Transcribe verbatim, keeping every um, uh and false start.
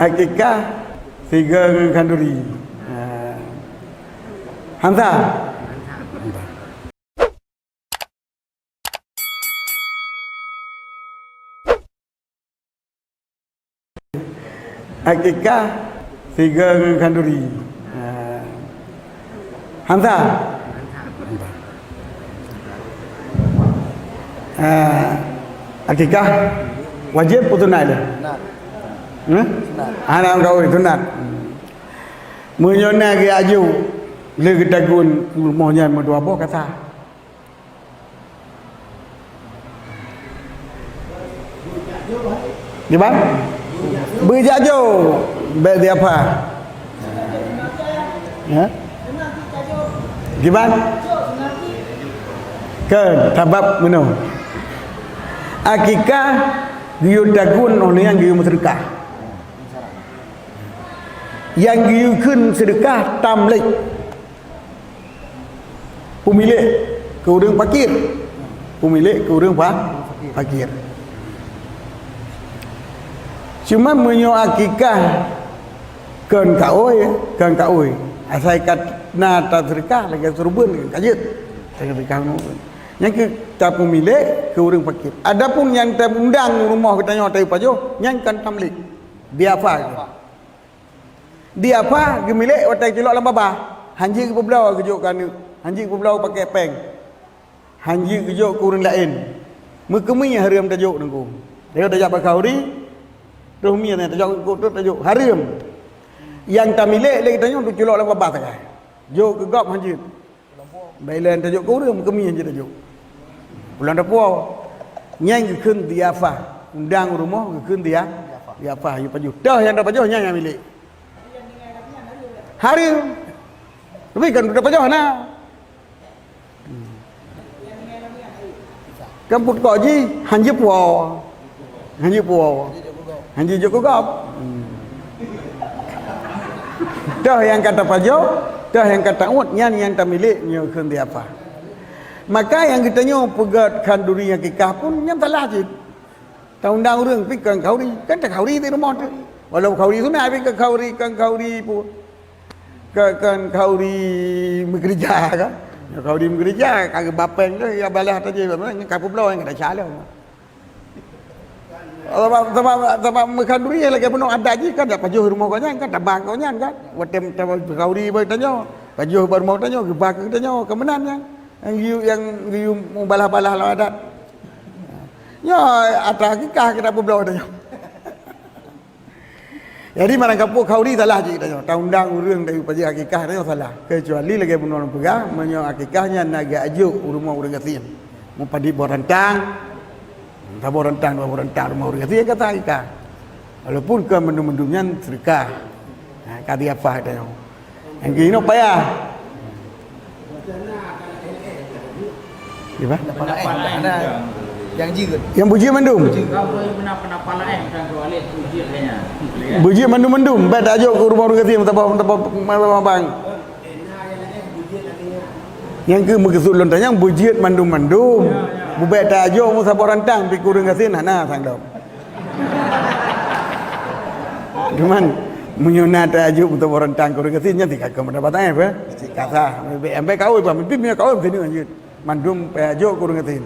Akikah sigoe ngon khanduri. Ha. Hamzah. Akikah sigoe ngon khanduri. Ha. Hamzah. Ha. Akikah wajéb peue sunat dia? Sunat. Hah? Sunat. Hana kawin sunat. Meunyoe na geuajoh lé geutagun rumoh nyan meudua boh ka sah. Kiban? Beujak jo, bèk diapa. Ya? Kiban? Kan, sabab meunoe. Akikah geuyue tagun óh lheueh nyan geuyue meuseudeukah. Nyang geuyue kheun seudeukah tamlik. Peumilék keu ureuëng fakir. Peumilék keu ureuëng fa-, fakir. Cuma meunyoe akikah kon kaôi, kon kaôi. Asai ka na taseudeukah lagée seureubeuen ka jeuet. Taseudeukah ngon ureuëng. Nyang keu tapeumilék keu ureuëng fakir. Adapun nyang taundang rumoh geutanyoe tapajoh, nyan kon tamlik. Diafa. Diafa geumilék watée geulok lam babah, hanjeuet geupeubloe geujok keu aneuëk, hanjeuet geupeubloe pakèk péng, hanjeuet geujok keu ureuëng laén. Meukeumie hareuem tajok teungku. Tajak bak khanduri, troh mie tajak keu trok tajok, hareuem. Nyang tamilék lé geutanyoe teuculok lam babah sagai. Jok keu gob hanjeuet. Bèk ilèe tajok keu ureuëng, meukeumie jeuet tajok. Pulang tapuwoe. Nyan geukheun diafa. Undang rumoh geukheun dia-, diafa. Yue pajoh. Toh nyang tapajoh nyan nyang milék. Hareuem. Tapi kan udah pajoh na. Kan peuet kok jih, hanjeuet puwoe. Hanjeuet puwoe. Hanjeuet jok keu gob. Hmm. Toh nyang ka tapajoh, toh nyang ka taôt, nyan nyang tamilék nyoe kheun diafa. Maka nyang geutanyoe peugét khanduri akikah pun nyan salah cit. Taundang ureuëng pih kon khanduri, kan takhanduri di rumoh teuh. Walau khanduri sunat pih kon khanduri, kon khanduri pun. Kon, kon khanduri meukeureuja kan. Khanduri meukeureuja, ka geuba péng tu, ya balah tajih, ka peubloe, ka tacalon. Sabab, sabab, sabab meukhanduri lagée bunoe adat jih kan, tapajoh rumoh gobnyan kan, tabang gobnyan kan. Watée tabang khanduri bak tanyoe, pajoh bak rumoh tanyoe, geuba keu tanyoe, keu meunan nyan. Nyang geuyue, nyang geuyue mubalah-balah lam adat. Nyoe atra akikah kita peubloe tanyoe. Jadi, barang kapeue khanduri salah cit tanyoe. Taundang ureuëng dari pajoh akikah tanyoe salah. Keucuali lagée bunoe lôn peugah, meunyoe akikah nyan na geuajoh u rumoh ureuëng gasien. Meupadub boh rantang, saboh rantang, dua boh rantang rumoh ureuëng gasien ka sah akikah. Walaupun kon mandum-mandum nyan seudeukah. Ha, ka diafa tanyoe. Nyang keunoe payah. Iya, bah? Pendapat laén, ada yang jeuet. Nyang beujeuet mandum. Kamu pernah pendapat laén tentang soal itu, jeuet kayaknya. Beujeuet mandum-mandum. Bèk tajok keu rumoh ureuëng gasien, meusaboh, meusaboh, meusaboh abang. Nyang keu meukeusut lôn tanyong beujeuet mandum-mandum. Bubèk tajok meusaboh rantang pih keu ureuëng gasien hana sang dong. Cuman, meunyoe na tajok meusaboh rantang keu ureuëng gasien, nyan tinggai keu pendapatan, apa? Cit ka sah. Bèk, bèk kawé, bah, meupi meunyoe kawé, meuti nyoe jeuet. Mandum payah jok keu ureuëng gasien.